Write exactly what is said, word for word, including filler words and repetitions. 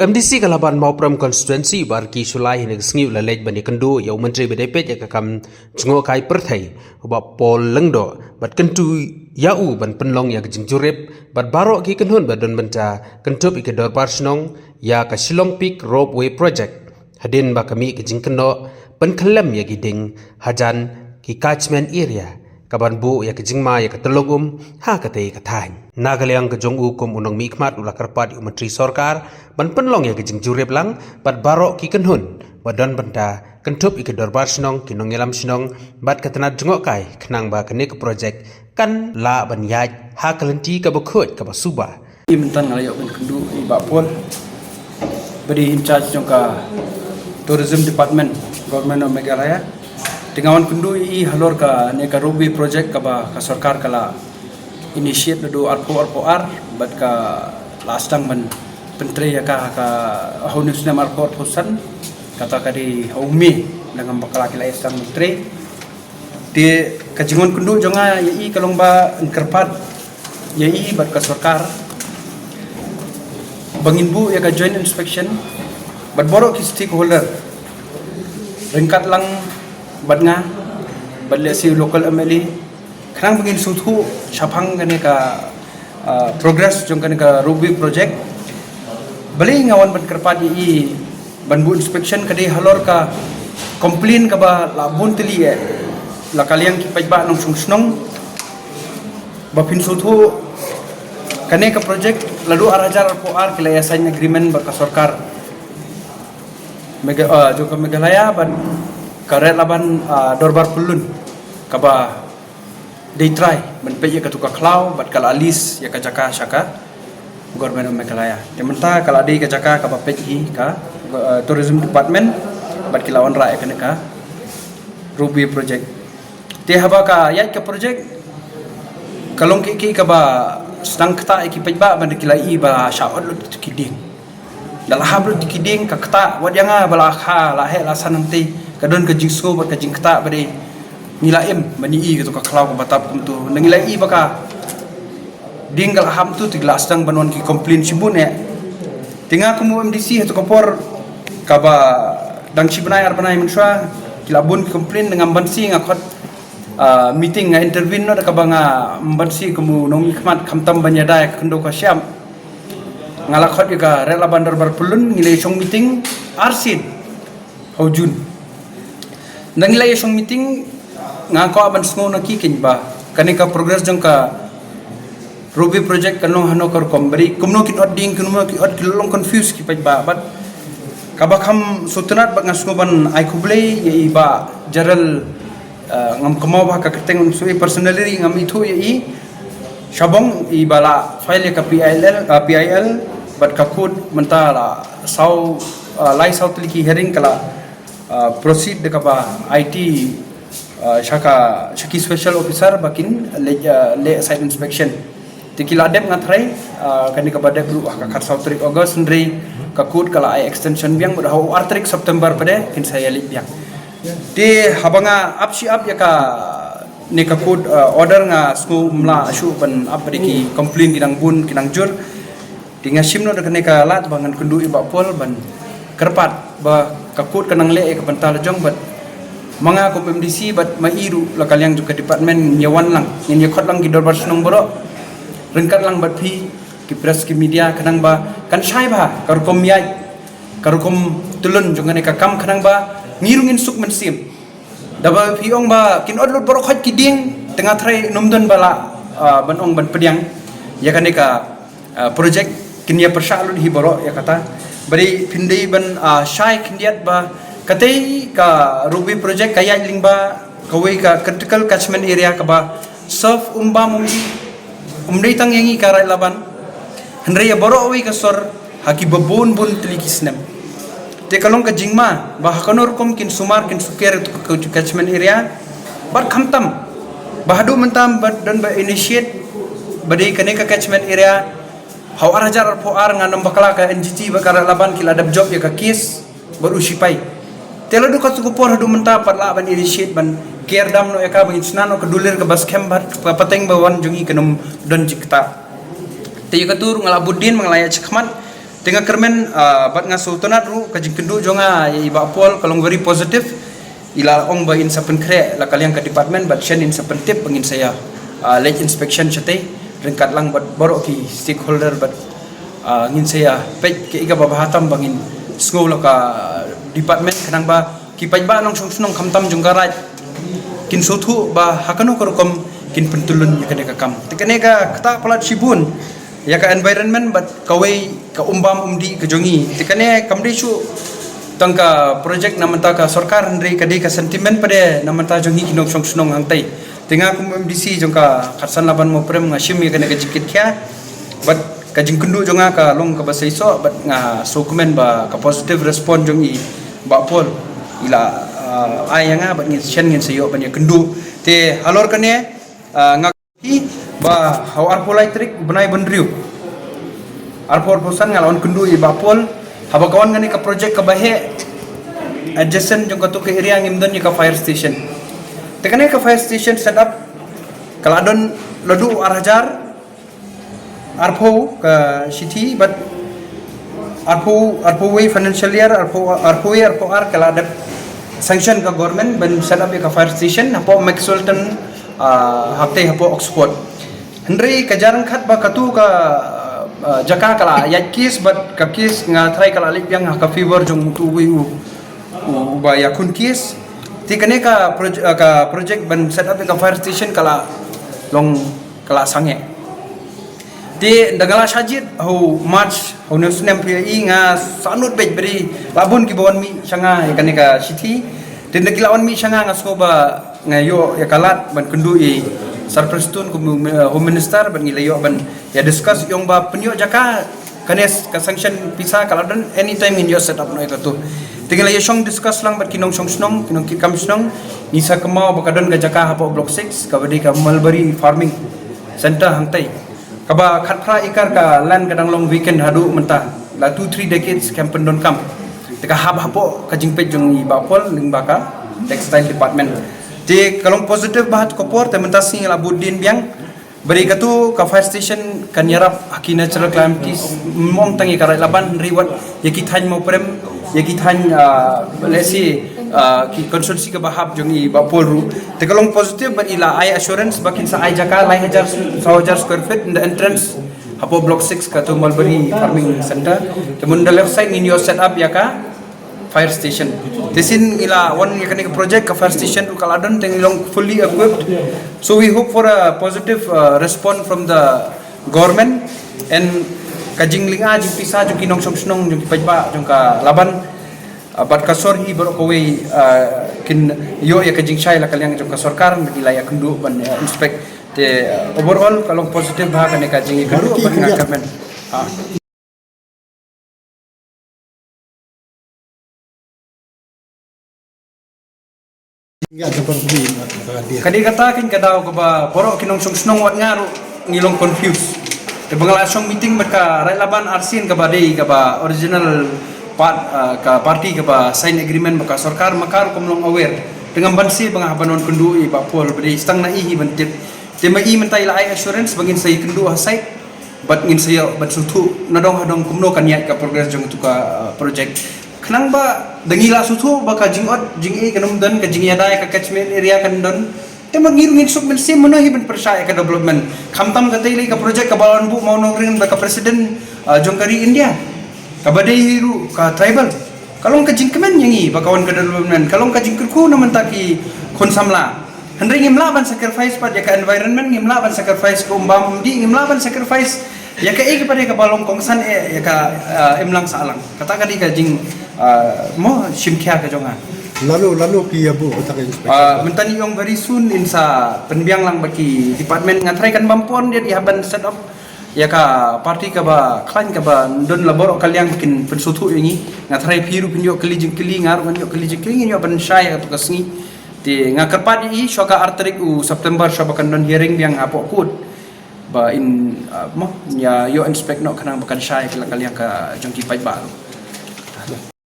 M D C ka Laban Mawprem Constituency, Bah Ricky Shullai, ha kane ka sngi u la leit ban ïakynduh ïa u Myntri ba dei peit ïa ka kam jngohkai pyrthei, Bah Paul Lyngdoh, bad kyntu ïa u ban pynlong ïa ka jingjurip bad baroh ki kynhun ba don bynta kynthup ïa ka dorbar shnong ïa ka Shillong Peak Ropeway Project. Hadien ba ka mih ka jingkynnoh, pynkhyllem ïa ki dieng hajan, ki catchment area, kaban buh ïa ka jingma ïa ka tyllong um ha katei ka thaiñ. Na ka liang ka jong u, kum u nongmihkhmat, u la kyrpad ïa u Myntri Sorkar ban pynlong ïa ka jingjurip lang bad baroh ki kynhun ba don bynta kynthup ïa ka dorbar shnong, ki nongïalam shnong bad ka tnat jngohkai, khnang ba kane ka project kan lah ban ïaid ha ka lynti kaba khuid kaba suba. Mynta nga la ïoh ban kynduh ïa i Bah Paul, ba dei in charge jong ka Tourism Department, Government of Meghalaya. Te nga wan kynduh ïa i halor kane ka ropeway project kaba ka sorkar ka la initiate naduh arphew arphew ar, bad ka la sdang ban pyntrei ïa ka ha ka, ha une u snem arphew arphew san, kata ka dei ha u May, da ngam bakla ki la ïa sdang ban trei. Te ka jingwan kynduh jong nga ïa i ka long ba yn kyrpad ïa i bad ka sorkar ba ngin buh ïa ka joint inspection bad baroh ki stakeholder, ryngkat lang bad nga, bad lehse u local M L A, khnang ba ngin sngewthuh shaphang kane ka, ah, progress jong kane ka ropeway project. Balei nga wan ban kyrpad ïa i ban buh inspection, ka dei halor ka complain kaba la bun tylli eh, la ka liang ki paidbah nongshong shnong, ba phin sngewthuh, kane ka project naduh ar hajar arphew ar ki la ïa sign agreement bad ka sorkar Megha-, ah, jong ka Meghalaya bad ka Red Laban, ah, Dorbar Pyllun, kaba dei trai ban peit ïa katu ka khlaw bad ka la lease ïa ka jaka sha ka Government of Meghalaya. Te mynta ka la dei ka jaka kaba peit hi ka, eh, Tourism Department, bad ki la wanrah ïa kane ka ropeway project. Te haba ka ïaid ka project, ka long kiei kiei kaba sdang ktah ïa ki paidbah, ban da ki la ïohi ba shah ot lut ki dieng. Da la hap lut ki dieng ka ktah, wat ïa nga ba la kha, la heh la san hangtei, ka don ka jingsngew bad ka jingktah ba dei ngi la im ban ïohi katu ka khlaw kaba tap kumtu. Da ngi la ïohi ba ka dieng ka la hap tu, te ki la sdang ban wan ki complain shibun eh. Te nga kum u M D C ha katu ka por, kaba dang shi bnai ar bnai mynshuwa ki la bun ki complain, da ngam bansi nga khot, ah, meeting, nga intervene noh, da kaba ngam bansi kum u nongmihkhmat, khamtam ban ïada ïa ka khyndew ka shyiap. Nga la khot ïa ka Red Laban Dorbar Pyllun, ngi la ïa shong meeting arsien ha u June. Da ngi la ïa shong meeting, nga kwah ban sngew na ki kynja ba kane ka progress jong ka ropeway project kan long hano ka rukom, bad kumno kin ot dieng, kumno kin ot, ki long confuse ki paidbah. Bad kaba kham sngewtynnad bad nga sngew ban ai khublei ïa i Bah General, eh, ngam kynmaw ba ha ka kyrteng un sngewthuh personally, ngam ithuh ïa i. Shabong i ba la file ïa ka P I L, eh, P I L, bad ka court mynta la saw, eh, lai saw tylli ki hearing ka la, eh, proceed da kaba aiti, eh, sha ka, sha ki special officer ba kin leh, eh, leh site inspection. Te ki la dep, nga tharai, eh, kane kaba dep ruh ha ka khatsaw tarik August, hynrei ka court ka la ai extension biang bad ha u ar tarik September pat kin sa ïa leit biang. Te haba nga ap shi ap ïa kane ka court, eh, order, nga sngew ym lah shuh ban ap, bad ki complain ki dang bun, ki dang jur. Te nga shim noh da kane ka lad ba ngan kynduh ïa i Bah Paul ban kyrpad ba ka court kan nang leh ïa ka bynta la jong, bad ma nga kum M D C bad ma i ruh la ka liang jong ka department, ngin ïa wan lang, ngin ïa khot lang ki dorbar shnong baroh, ryngkat lang bad phi ki press, ki media, khnang ba kan shai bha ka rukom ïaid, ka rukom tyllun jong kane ka kam, khnang ba ngi ruh ngin suk mynsiem. Da ba phi ong ba kin ot lut baroh khoit ki dieng, te nga tharai ym don ba lah, ah, ban ong ban pdiang ïa kane ka, ah, project, kin ïa pyrshah lut hi baroh ïa kata. Bad phin dei ban, ah, shai khyndiat ba katei ka ropeway project ka ïaid lyngba kawei ka critical catchment area kaba serve um bam um dih, um dei tang ïa ngi ka Raid Laban, hynrei ïa baroh kawei ka sor ha ki ba bun bun tylli ki snem. Te ka long ka jingma ba ha kano rukom kin sumar, kin sukher ïa ka catchment area. Bad khamtam ba haduh mynta ba don ba initiate, ba dei kane ka catchment area, ha u ar hajar arphew ar, ngam bakla ka N G T bad ka Raid Laban ki la dep jop ïa ka case bad u shipai. Te la duh katu ka por haduh mynta pat lah ban initiate ban ker dam noh ïa ka, ba ngin shna noh ka dulir kaba skhem, bad ka pateng ba wan jong ngi kan ym don jingktah. Te ïa katu ruh nga la bud dien, nga la ïa shakmat Te nga kyrmen, ah, bad nga sngewtynnat ruh ka jingkynduh jong nga ïa i Bah Paul ka long very positive. I la ong ba in sa pynkhreh la ka liang ka department bad shen in sa pyntip ba ngin sa ïa, ah, leit inspection shatei ryngkat lang bad baroh ki stakeholder bad, ah, ngin sa ïa peit kaei kaba bha tam ba ngin sngew la ka department khnang ba ki paidbah nongshong shnong khamtam jong ka Raid kin sngewthuh ba ha kano ka rukom kin pyntylun ïa kane ka kam. Te kane ka ktah palat shibun ïa ka environment bad kawei ka umbam umdih ka jong ngi. Te kane kam dei shuh tang ka project na bynta ka sorkar, hynrei ka dei ka sentiment pat de na bynta jong ngi ki nongshong shnong hangtei. Te nga kum MDC jong ka Khatsan Laban Mawprem nga shim ïa kane ka jingkitkhia bad ka jingkynduh jong nga ka long kaba seisoh bad nga sngewkmen ba ka positive response jong i Bah Paul i la, ah, ai ïa nga bad ngin shen ngin sa ïoh ban ïakynduh. Te halor kane, ah, nga hi ba ha u arphew lai tarik u bnai ba hynriew, arphew arphew san nga la wan kynduh ïa i Bah Paul haba ka wan kane ka project kaba heh adjacent jong katu ka area ngim don ïa ka fire station. Te kane ka fire station set up ka la don naduh ar hajar arphew ka shithi bad arphew, arphew wei financial year, arphew, arphew wei arphew ar ka la dep sanction ka government ban set up ïa ka fire station hapoh Maxwellton, ah, hangtei hapoh Oxford. Hynrei ka jia ryngkat ba katu ka, ah, jaka ka la ïaid case bad ka case nga tharai ka la leit biang ha ka favour jong utu uwei u, u, uba ïakhun case. Te kane ka proj-, ah, ka project ban set up ïa ka fire station ka la long ka la sangeh. Te ynda nga la shah jied ha u March ha une u snem phi ïa i nga sahnud beit ba dei la bun kiba wan mih sha nga ïa kane ka shithi. Te ynda ki la wan mih sha nga nga sngew ba nga ïoh ïa ka lad ban kynduh ïa i Sir Prestone kum u, eh, Home Minister bad ngi la ïoh ban ïa discuss ïa ong ba pynïoh jaka kane s-, ka sanction pisa ka la don anytime ngin ïoh set up noh ïa katu. Te ngi la ïa shong discuss lang bad ki nongshong shnong, ki nongkitkam shnong, ngi sa kynmaw ba ka don ka jaka hapoh Block six kaba dei ka mulberry farming center hangtei. Kaba khatphra acre ka land ka dang long vacant haduh mynta la two three decades kam pyndonkam. Te ka hap hapoh ka jingpeit jong i Bah Paul lyngba ka textile department. Te ka long positive bha ha ka por, te mynta sngi la bud dien biang. Ba dei katu ka fire station kan ïarap ha ki natural calamities, ym ong tang ïa ka Raid Laban hynrei wat ïa ki thaiñ Mawprem, ïa ki thaiñ, ah, let's say, ah, ki constituency kaba hap jong i Bah Paul ruh. Te ka long positive bad i la ai assurance ba kin sa ai jaka lai hajar, saw hajar square feet in the entrance hapoh Block six katu mulberry farming center. Te myn the left side ngin ïoh set up ïa ka fire station. Te shisien ngi la wan ïa kane ka project ka fire station ruh ka la don, te ngi long fully equipped. So we hope for a positive, uh, response from the government and ka jinglynga jingpisa jong ki nongshong shnong jong ki paidbah jong ka Laban, uh, bad ka sor hi baroh kawei, uh, kin ïoh ïa ka jingshai la ka liang jong ka sorkar, ngi la ïakynduh ban, uh, inspect. Te, uh, overall ka long positive bha kane ka jingïakynduh bad nga kyrmen. Ah. Ka dei kata kein ka daw kaba baroh ki nongshong shnong wat nga ruh ngi long confused. Te ba nga la shong meeting bad ka Raid Laban arsien kaba dei kaba original part, ah, ka party kaba sign agreement bad ka sorkar, ma ka ruh kam long aware. Te ngam banse ba nga hap ban wan kynduh ïa i Bah Paul ba dei tang na i hi ban tip. Te ma i mynta i la ai assurance ba ngin sa ïakynduh ha site bad ngin sa ïoh ban sngewthuh nadong hadong kumno kan ïaid ka progress jong katu ka, uh, project. Khnang ba da ngi la sngewthuh ba ka jingot jingeh kan ym don, ka jingïada ïa ka catchment area kan don. Te ma ngi ruh ngin suk mynsiem, mano hi ban pyrshah ïa ka development. Khamtam katei lei ka project kaba la wan buh Mawnongrim da ka president, uh, jong ka ri India, kaba dei ruh ka tribal. Ka long ka jingkmen ïa ngi ba ka wan ka development, ka long ka jingkyrkhu na bynta ki khun samla. Hynrei ngim lah ban sacrifice pat ïa ka environment, ngim lah ban sacrifice ka umbam umdih, ngim lah ban sacrifice ïa kaei kaba dei kaba long kongsan eh ïa ka, ah, imlang sahlang. Kata ka dei ka jing, ah, mo shim khia ka jong nga. Lano, lano ki ïa buh kata ka inspection? Ah, mynta ngi ong very soon in sa pynbiang lang bad ki department, nga tharai kan bam pon dei ïa ban set up ïa ka party kaba khlaiñ kaba don la baroh ka liang ba kin pynsngewthuh ïa ngi. Nga tharai phi ruh phin ïoh kylli jingkylli, nga ruh ngan ïoh kylli jingkylli, ngin ïoh ban shai ïa katu ka sngi. Te nga kyrpad ïa i shuwa ka ar tarik u September shuwa ba kan don hearing biang hapoh court ba in, ah, mo, ïa ïoh inspect noh khnang ba kan shai ïa la ka liang ka jong ki paidbah ruh.